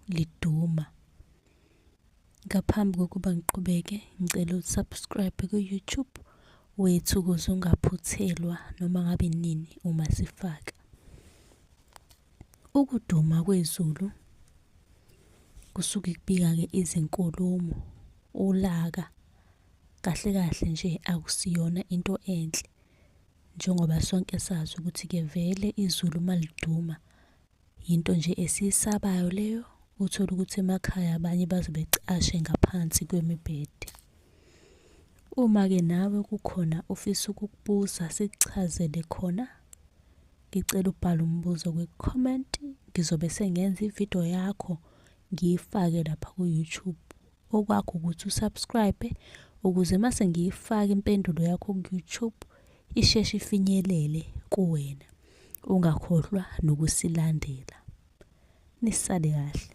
liduma. Ngaphambi kokuba ngiqhubeke, ngicela u-subscribe ku-YouTube wethu ukuze ungaphuthelwa noma ngabe nini uma sifaka. Ukuduma kwezulu kusuke kubika-ke izinkulumo, ulaka. Kahle kahle nje akusiyona into enhle njengoba sonke sazi ukuthi-ke vele izulu uma liduma yinto nje esiyisabayo leyo. Uthole ukuthi emakhaya abanye baze becashe ngaphansi kwemibhede. Uma-ke nawe kukhona ofisa ukukubuza sikuchazele khona, ngicela ubhale umbuzo kwi-comment, ngizobe sengenza ividiyo yakho ngiyifake lapha ku-YouTube. Okwakho ukuthi u-subscribe ukuze mase ngiyifaka impendulo yakho ku-YouTube isheshe ifinyelele kuwena. Ungakhohlwa nokusilandela. Nisale kahle.